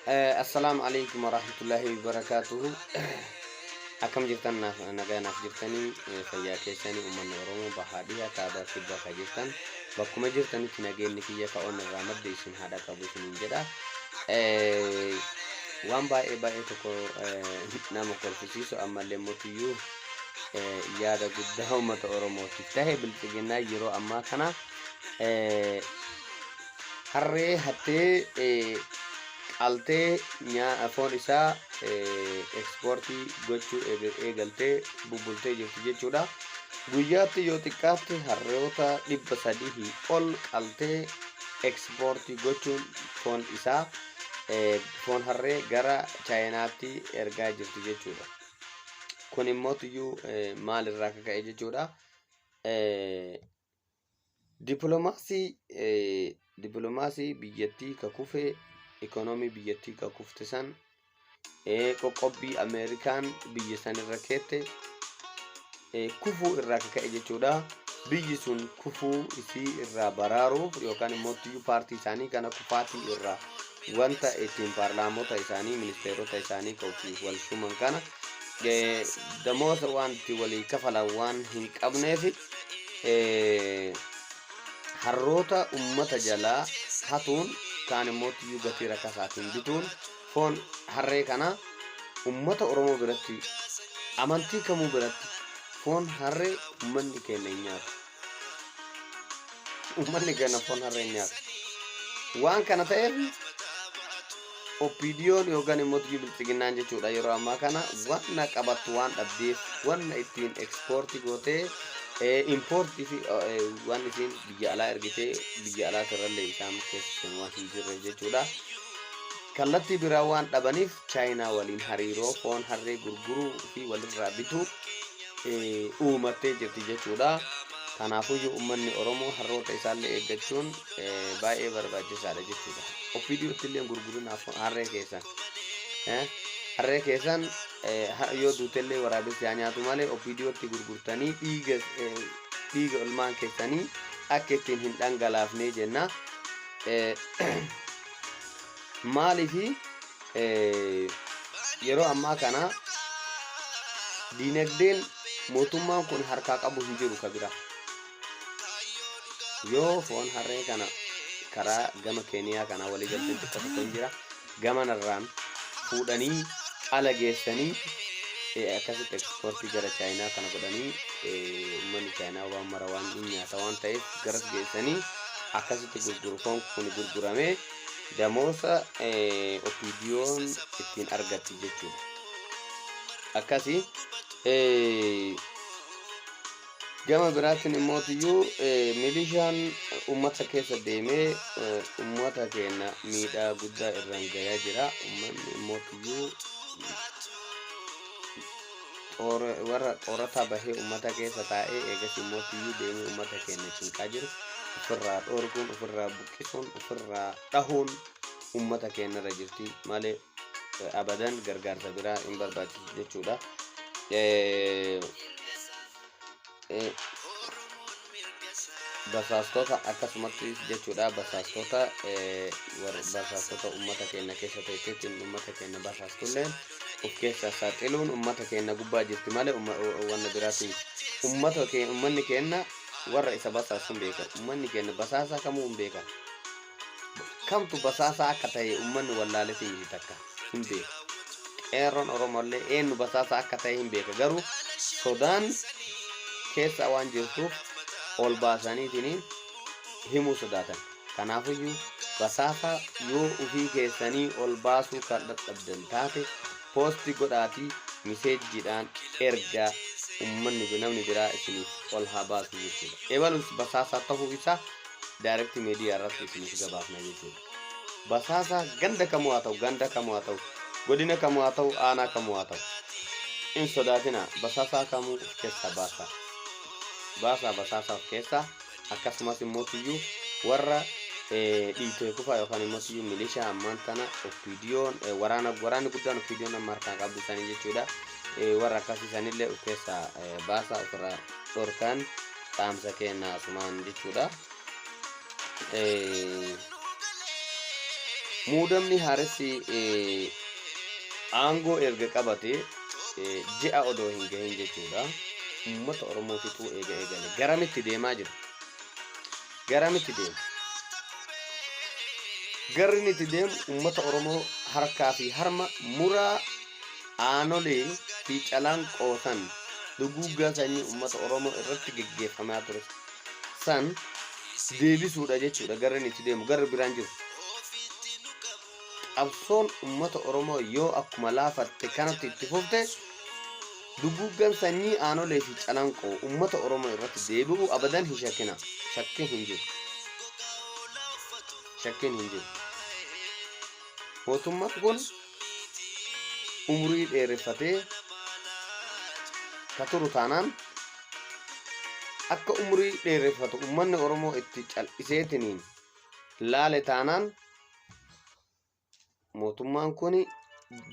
Assalaamu alaikum warahmatullahi wabarakaatuhu. Akkam jirtan naaf nagaa naaf jirtanii fayyaa keessanii uummanni Oromoo bahaa dhiha kaabaa kibbaa ka jirtan bakkuma jirtanitti nageenyi kiyya ka onnee irraa madde isin haadha qabu isiniin jedha. Waan baay'ee baay'ee tokko nama kolfisiisu ammallee mootiyyuu yaada guddaa uummata Oromootiif tahe bilxiginnaa yeroo ammaa kana harree hattee qaltee foon isaa ekspoortii gochuu eegaltee bubbultee jirti jechuudha. Guyyaatti yoo xiqqaatti harroota 300 ol qaltee ekspoortii gochuun foon isaa foon harree gara Chaayinaatti ergaa jirti jechuudha. Kun immoo tuyyuu maalirraa akka ka'e jechuudha. Dippiloomaasii biyyattii ka kufe, ikoonoomii biyyattii ka kufte san, qoqqobbii Ameerikaan biyya san irra keette kufuu irraa ka ka'e jechuudha. Biyyi sun kufuu isii irraa baraaruuf yookaan immoo tuyyuu paartii isaanii kana kufaatii irraa wanta ittiin paarlaamota isaanii ministeerota isaanii ka ofiif wal shuuman kana damoosa waan itti walii kafalan waan hin qabneef harroota ummata jalaa hatuun kaan immoo tuyyuu gatii rakasaatiin bituun foon harree kana ummata Oromoo biratti amantii kamuu biratti foon harree ummanni keenya hin nyaatu. Ummanni keenya foon harree hin nyaatu. Waan kana ta'eef OPDOn yookaan immoo tuyyuu bilxiginnaan jechuudha yeroo ammaa kana wanna qabattu waan dhabdeef wanna ittiin ekspoortii gootee impoortii fi waan isiin biyya alaa ergitee biyya alaa irrallee isaan keessa seenu waan hin jirre jechuudha. Kallattii biraa waan dhabaniif Chaayinaa waliin hariiroo foon harree gurguruu fi walirraa bituu uumattee jirti jechuudha. Kanaafuyyuu uummanni Oromoo harroota isaallee eeggachuun baay'ee barbaachisaadha jechuudha. OPDOtti illee gurgurinaaf harree keessan. Harree keessan yoo duutellee waraabessi haa nyaatu malee OPDOtti gurgurtanii dhiiga dhiiga ilmaan keessanii akka ittiin hin dhangalaafnee jenna. Maaliifi yeroo ammaa kana diinagdeen mootummaan kun harkaa qabu hin jiru ka bira. Yoo foon harree kana karaa gama Keeniyaa kana walii galteen xiqqoo tokko hin jira. Gamanarraan fuudhanii ala geessanii akkasitti ekspoortii gara Chaayinaa kana godhanii uummanni Chaayinaa waan mara waan hin nyaata waan ta'eef garas geessanii akkasitti gurguru foon kun gurguramee damoosa OPDOn ittiin argatti jechuudha. Akkasi gama biraatiin immoo tuyyuu milishaan uummata keessa deemee uummata keenya miidhaa guddaa irraan gayaa jira. Uummanni immoo tuyyuu warra xoorataa bahee uummata keessa taa'ee eegas immoo tuyyuu deemee uummata keenya cinqaa jiru ofirraa dhoorguun ofirraa buqqisuun ofirraa dhahuun uummata keenya irra jirti malee abadan gargaarsa biraa hin barbaachisu jechuudha. Basaastota akkasumatti jechuudha basaastota basaastota uummata keenya keessa teesseetiin uummata keenya basaastulleen of keessaa saaxiluun uummata keenya gubbaa jirti malee wanna biraatiin uummata keenya uummanni keenya warra isa basaasu hin beekan uummanni keenya basaasaa kamuu hin beekan kamtu basaasaa akka ta'e uummanni wallaaletii miti takka hin beeku. Qeerroon Oromollee eenyu basaasaa akka ta'e hin beeka garuu sodaan keessa waan jirtuuf ol baasaniitiin himuu sodaatan. Kanaafiyyuu basaasa yoo ofii keessanii ol baasuu kan dadhabdan taate poosti godhaatii miseejjiidhaan ergaa uummanni namni biraa isiniif ol haa baasu jechuudha. Ebalus basaasaa ta'uu isaa direct media irratti isiniif gabaasna jechuudha. Basaasa ganda kamuu haa ta'u, ganda kamuu haa ta'u, godina kamuu haa ta'u, aanaa kamuu haa ta'u. Hin sodaatina basaasaa kamuu of keessaa baasaa. Baasaa basaasaa of keessaa akkasumas immoo tuyyuu warra dhiitee kufaa yookaan immoo tuyyuu milishaa ammaan tana OPDOn waraana waraanni guddaan OPDOn amma harkaan qabdu sanii jechuudha. Warra akkasii sanillee of keessaa baasaa ofirraa dhorkaan dhaamsa keenya asumaan jechuudha. Muudamni haaressi aangoo erga qabate ji'a odoo hin gahin jechuudha. Uummata Oromoo fixuu eega eegale. Garamitti deemaa jira? Garamitti deema? Garri inni itti deemu uummata Oromoo harkaa fi harma muraa Aanolee fi Calanqoo san duguuggaa sanyii uummata Oromoo irratti geggeeffamaa ture san deebisuudha jechuudha garri inni itti deemu garri biraan jiru. Qabsoon uummata Oromoo yoo akkuma laafatte kanatti itti fufte duguuggaan sanyii Aanolee fi Calanqoo uummata Oromoo irratti deebi'uu abadan hin shakkina. Shakkiin hin jiru. Shakkiin hin jiru. Mootummaan kun umrii dheereffatee ka turu taanaan akka umrii dheereffatu ummanni Oromoo itti cal'iseetiniin laale taanaan mootummaan kun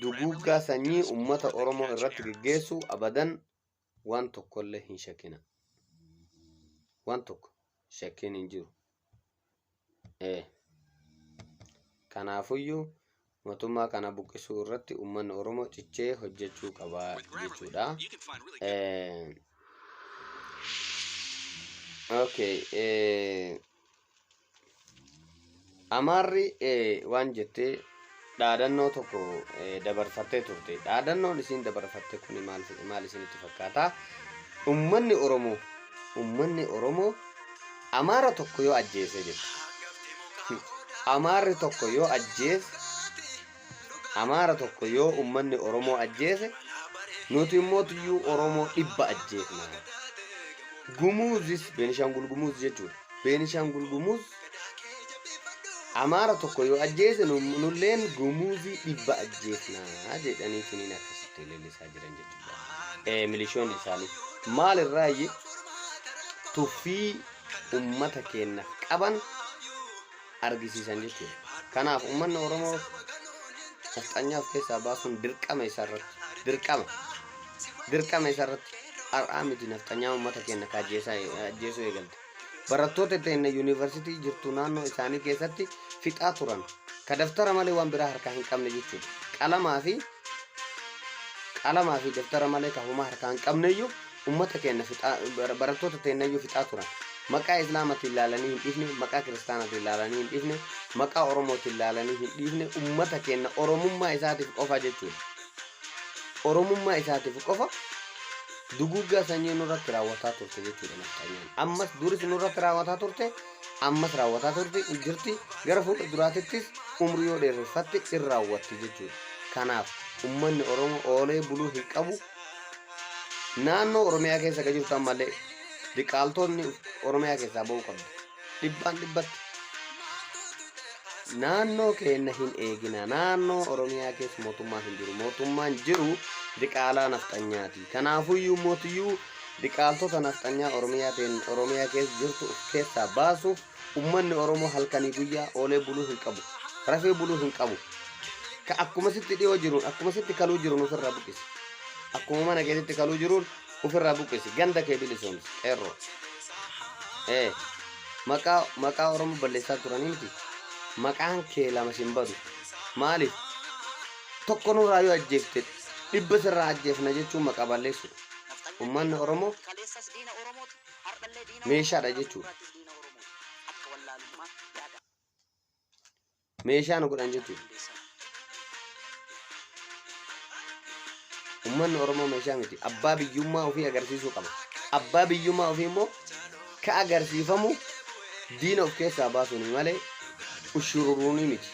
duguuggaa sanyii ummata Oromoo irratti geggeessu abadan waan tokkollee hin shakkina. Waan tokko shakkiin hin jiru. Kanaafuyyuu mootummaa kana buqqisuu irratti uummanni Oromoo cichee hojjechuu qaba jechuudha. Okay. Amaarri waan jettee dhaadannoo tokko dabarfattee turte. Dhaadannoon isiin dabarfatte kun maal isinitti fakkaata? Uummanni Oromoo uummanni Oromoo Amaara tokko yoo ajjeese jette. Amaarri tokko yoo ajjeese Amaara tokko yoo uummanni Oromoo ajjeese nuti immoo tuyyuu Oromoo 100 ajjeefna. Gumuuzis Beenishaangul Gumuuz jechuudha. Beenishaangul Gumuuz Amaara tokko yoo ajjeese nulleen Gumuuzii 100 ajjeefna jedhanii tiniin akkasitti leellisaa jiran jechuudha. Milishoonni isaanii maal irraayyi tuffii ummata keennaaf qaban argisiisan jechuudha. Kanaaf ummanni Oromoo nafxanyaa of keessaa baasuun dirqama isaa irratti dirqama dirqama isaa irratti har'aa miti nafxanyaa ummata keenya ka ajjeesuu eegalte. Barattoota teenya yuunivarsiitii jirtu naannoo isaanii keessatti fixaa turan. Ka daftara malee waan biraa harkaa hin qabne jechuudha. Qalamaa fi daftara malee ka homaa harkaa hin qabneyyuu ummata keenya fixaa barattoota teenyayyuu fixaa turan. Maqaa Islaamatiin laalanii hin dhiifne, maqaa Kiristaanaatiin laalanii hin dhiifne, maqaa Oromootiin laalanii hin dhiifne, ummata keenya Oromummaa isaatiif qofa jechuudha. Oromummaa isaatiif qofa duguuggaa sanyii nurratti raawwataa turte jechuudha nafxanyaan. Ammas duris nurratti raawwataa turte, ammas raawwataa turte jirti, gara fuula duraatittis umrii yoo dheereffatte in raawwatti jechuudha. Kanaaf ummanni Oromoo oolee buluu hin qabu. Naannoo Oromiyaa keessa ka jirtu ammallee diqaaltonni Oromiyaa keessaa ba'uu qabdi. Dhibbaan dhibbatti. Naannoo keenya hin eegina. Naannoo Oromiyaa keessa mootummaan hin jiru. Mootummaan jiru diqaalaa nafxanyaati. Kanaafuyyuu mootiyyuu diqaaltota nafxanyaa Oromiyaa Oromiyaa keessa jirtu of keessaa baasuuf ummanni Oromoo halkanii guyyaa oolee buluu hin qabu. Rafee buluu hin qabu. Ka akkuma sitti dhiyoo jiruun akkuma sitti kaluu jiruun ofirraa buqqisi. Akkuma mana keetitti kaluu jiruun ofirraa buqqisi. Ganda kee bilisoomsi. Qeerroo. Maqaa Oromoo balleessaa turanii miti. Maqaan kee lama sin badu. Maaliif? Tokko nurraa yoo ajjeefte 100 sirraa ajjeefna jechuun maqaa balleessuudha. Uummanni Oromoo meeshaadha jechuudha. Meeshaa nu godhan jechuudha. Uummanni Oromoo meeshaa miti. Abbaa biyyummaa ofii agarsiisuu qaba. Abbaa biyyummaa ofii immoo ka agarsiifamu diina of keessaa baasuuni malee ushururuunii miti.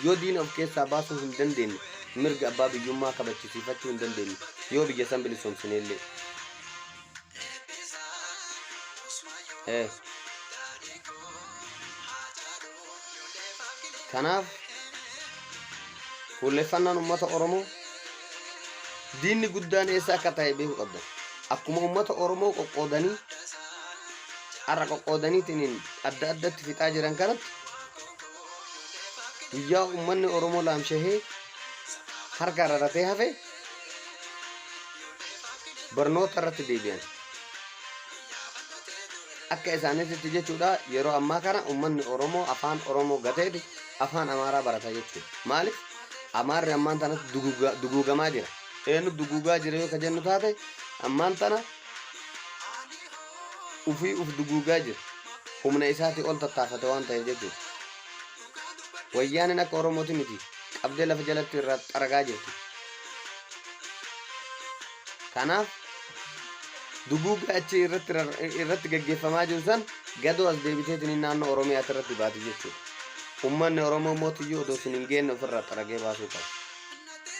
Yoo diina of keessaa baasuu hin dandeenye mirga abbaa biyyummaa kabachisiifachuu hin dandeenye yoo biyya san bilisoomsineellee. Kanaaf fuulleffannaan uummata Oromoo diinni guddaan eessa akka ta'e beekuu qabda. Akkuma uummata Oromoo qoqqoodanii har'a qoqqoodaniitiin adda addatti fixaa jiran kanatti guyyaa uummanni Oromoo laamshahee harka raratee hafe barnoota irratti deebi'an. Akka isaaniitti jechuudha yeroo ammaa kana uummanni Oromoo afaan Oromoo gateeti Afaan Amaaraa barata jechuudha. Maaliif? Amaarri ammaan tanatti duguugamaa jira. Eenyu duguugaa jira yoo ka jennu taate, ammaan tana ufii uf duguugaa jira. Humna isaatii ol tattaafate waan ta'eef jechuudha. Wayyaaneen akka Oromooti miti, qabdee lafa jalatti irraa xaragaa jirti. Kanaaf duguugaa achi irratti gaggeeffamaa jiru san gadoo as deebiteetiin naannoo Oromiyaati irratti baati jechuudha. Uummanni Oromoo mootiyyuu odoo isin hin geenne ofirraa xaragee baasuu qaba.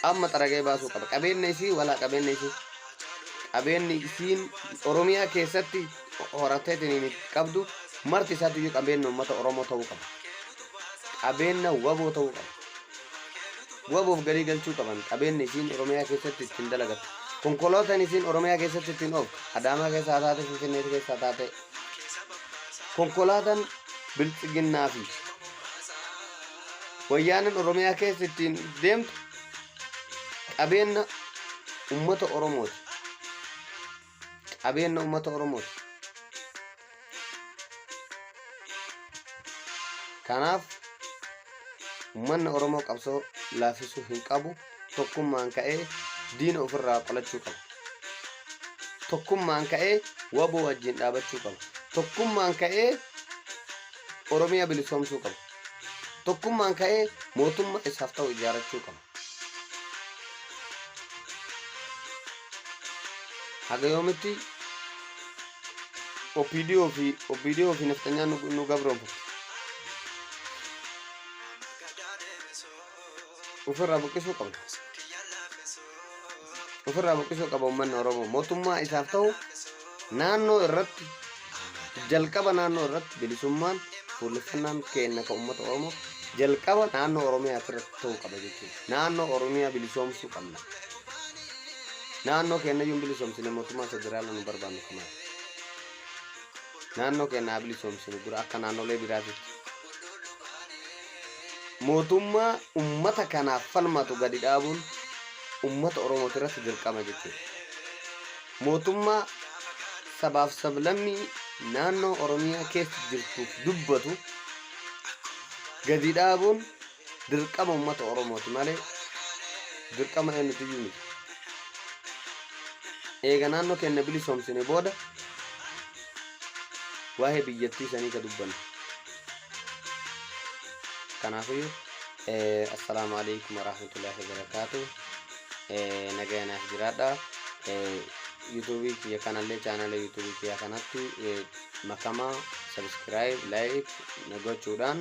Amma xaragee baasuu qaba. Qabeenya isii walaa qabeenya isii, qabeenyi isiin Oromiyaa keessatti horateetiin qabdu marti isaatiyyuu qabeenya uummata Oromoo ta'uu qaba. Qabeenya WBO ta'uu qaba. WBOf galii galchuu qaban qabeenyi isiin Oromiyaa keessatti ittiin dalagattu. Konkolaataan isiin Oromiyaa keessatti ittiin ooftu, Adaamaa keessa haa taate, Finfinnee keessa haa taate, konkolaataan Biltsiginnaa fi Wayyaaneen Oromiyaa keessa ittiin deemtu qabeenya uummata Oromooti. Qabeenya uummata Oromooti. Kanaaf uummanni Oromoo qabsoo laaffisuu hin qabu. Tokkummaan ka'ee diina ofirraa qolachuu qaba. Tokkummaan ka'ee WBO wajjin dhaabachuu qaba. Tokkummaan ka'ee Oromiyaa bilisoomsuu qaba. Tokkummaan ka'ee mootummaa isaaf ta'u ijaarachuu qaba. Haga yoomitti OPDO fi naftanyaan nu gabroonfatti? Ofirraa buqqisuu qabna. Ofirraa buqqisuu qaba uummanni Oromoo. Mootummaa isaaf ta'u naannoo irratti jalqaba, naannoo irratti bilisummaan fuulleffannaan kenna kan uummata Oromoo jalqaba naannoo Oromiyaa irratti ta'uu qaba jechuudha. Naannoo Oromiyaa bilisoomsuu qabna. Naannoo keenya iyyuu hin bilisoomsine, mootummaa federaalaa nu barbaannu kanaaf. Naannoo keenya haa bilisoomsinu dura akka naannolee biraatitti. Mootummaa uummata kanaaf falmatu gadi dhaabuun uummata Oromooti irratti dirqama jechuudha. Mootummaa sabaaf sablammii naannoo Oromiyaa keessa jirtuuf dubbatu gadi dhaabuun dirqama uummata Oromooti malee dirqama eenyutiyyuu miti. Eega naannoo keenya bilisoomsine booda waa'ee biyyattii sanii ka dubbannu. Kanaafiyyuu assalaamu alaikum warahmatullahi wabarakaatu. Nagaya naaf jiraadha. Yuutuubii kiyya kanallee, chaanala yuutuubii kiyya kanatti makamaa, subscribe, like na gochuudhaan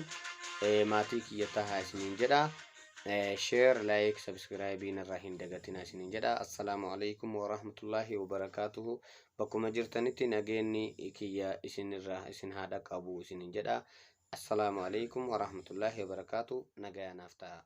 maatii kiyya tahaa isiniin jedha. Share, like, subscribe narraa hin dagatina isiniin jedha. Assalaamu alaikum warahmatullahi wabarakaatuhu. Bakkuma jirtanitti nageenyi kiyya isinirra isin haa dhaqqabu isiniin jedha. Assalaamu alaikum warahmatullahi wabarakaatu. Nagaya naaf ta'a.